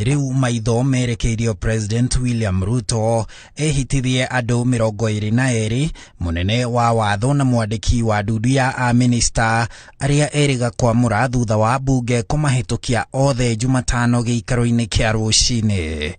Rĩu maitho merekeirio President William Ruto ehitithie andũ 22, mũnene wa watho na mwandĩki wa ndundu ya amĩnĩsta arĩa erĩga kwamũra thutha wa mbunge kũmahĩtũkia othe Jumatano gĩikaro-inĩ kĩa rũcinĩ.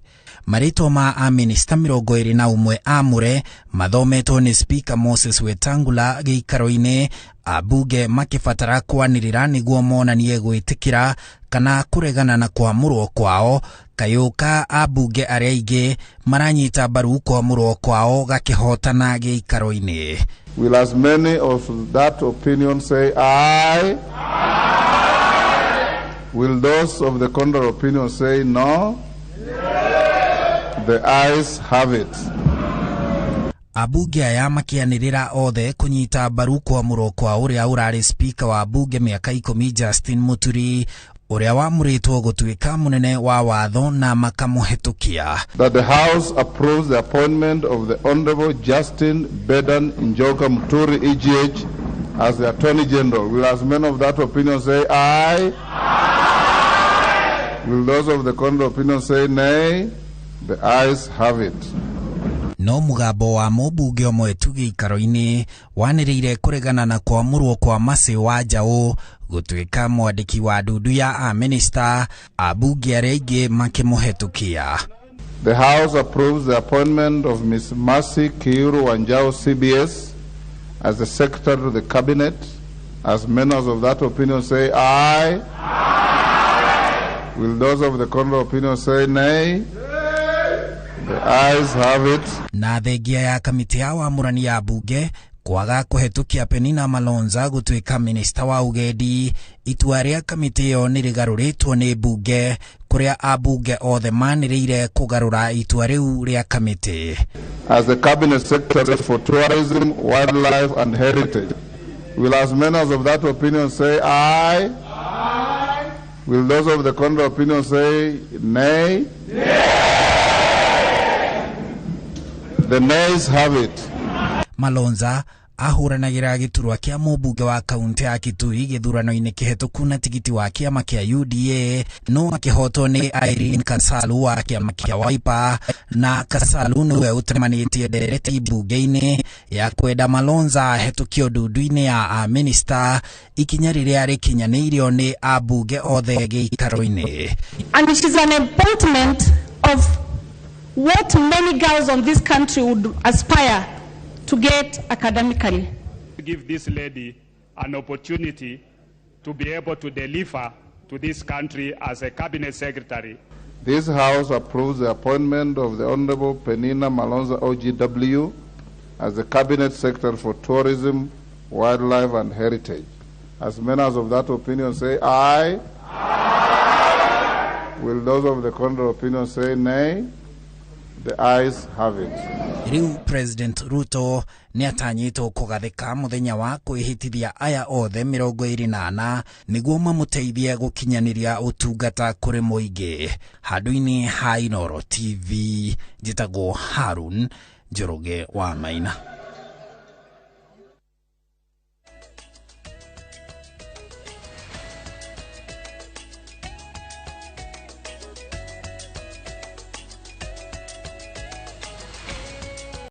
Marĩtwa ma amĩnĩsta 21 amũre mathometwo nĩ Speaker Moses Wetangula gĩikaro-inĩ, ambunge makĩbatara kwanĩrĩra nĩguo monanie gwĩtĩkĩra kana kũregana na kwamũrwo kwao. Kayũka ambunge arĩa aingĩ maranyita mbaru kwamũrwo kwao gakĩhotana gĩikaro-inĩ. Will as many of that opinion say aye? Will those of the contrary opinion say no? The ayes have it. Ambunge aya makĩanĩrĩra othe kũnyita mbaru kwamũrwo kwa ũrĩa ũrarĩ speaker wa mbunge mĩaka 10 Justin Muturi, ũrĩa wamũrĩtwo gũtuĩka mũnene wa watho na makamũhetũkia. That the House approves the appointment of the Honorable Justin Bedan Njoka Muturi EGH as the Attorney General. Will as many of that opinion say aye? Will those of the contrary opinion say nay? The ayes have it. No mũgambo wa mũmbunge ũmwe tu gĩikaro-inĩ wanĩrĩire kũregana na kwamũrwo kwa Mercy Wanjaũ gũtuĩka mwandĩki wa ndundu ya amĩnĩsta, ambunge arĩa aingĩ makĩmũhetũkia. The House approves the appointment of Ms. Mercy Kiiru Wanjau CBS as the Secretary to the Cabinet. As members of that opinion say aye. Will those of the contrary opinion say nay? The ayes have it. Na thengia ya kamĩtĩ ya wamũrani ya mbunge kwaga kũhetũkia Penina Malonza gũtuĩka minista wa ũgendi, itua rĩa kamĩtĩ ĩyo nĩ rĩgarũrĩtwo nĩ mbunge, kũrĩa ambunge othe manĩrĩire kũgarũra itua rĩu rĩa kamĩtĩ. As the Cabinet Secretary for Tourism, Wildlife and Heritage, will as many of that opinion say aye? Will those of the contrary opinion say nay? The nays have it. Malonza ahũranagĩra gĩturwa kĩa mũmbunge wa kaunti ya Kitui gĩthurano-inĩ kĩhetũku na tigiti wa kĩama kĩa UDA, no akĩhotwo nĩ Irene Kasalu wa kĩama kĩa Wiper, na Kasalu nĩwe ũtemanĩtie ndereti mbunge-inĩ ya kwenda Malonza ahetũkio ndundu-inĩ ya amĩnĩsta, ikinya rĩrĩa rĩkinyanĩirio nĩ ambunge othe gĩikaro-inĩ. And it is an embodiment of what many girls on this country would aspire to get academically. Give this lady an opportunity to be able to deliver to this country as a cabinet secretary. This House approves the appointment of the Honorable Penina Malonza OGW as the Cabinet Secretary for Tourism, Wildlife and Heritage. As many of that opinion say aye. Aye. Will those of the contrary opinion say nay? The ayes have it. Rĩu President Ruto nĩ atanyĩtwo kũgathĩka mũthenya wa kwĩhĩtithia aya othe 24 nĩguo mamũteithie gũkinyanĩria ũtungata kũrĩ mũingĩ. Handũ-inĩ ha Inooro TV, njĩtagwo Harun Njoroge wa Maina.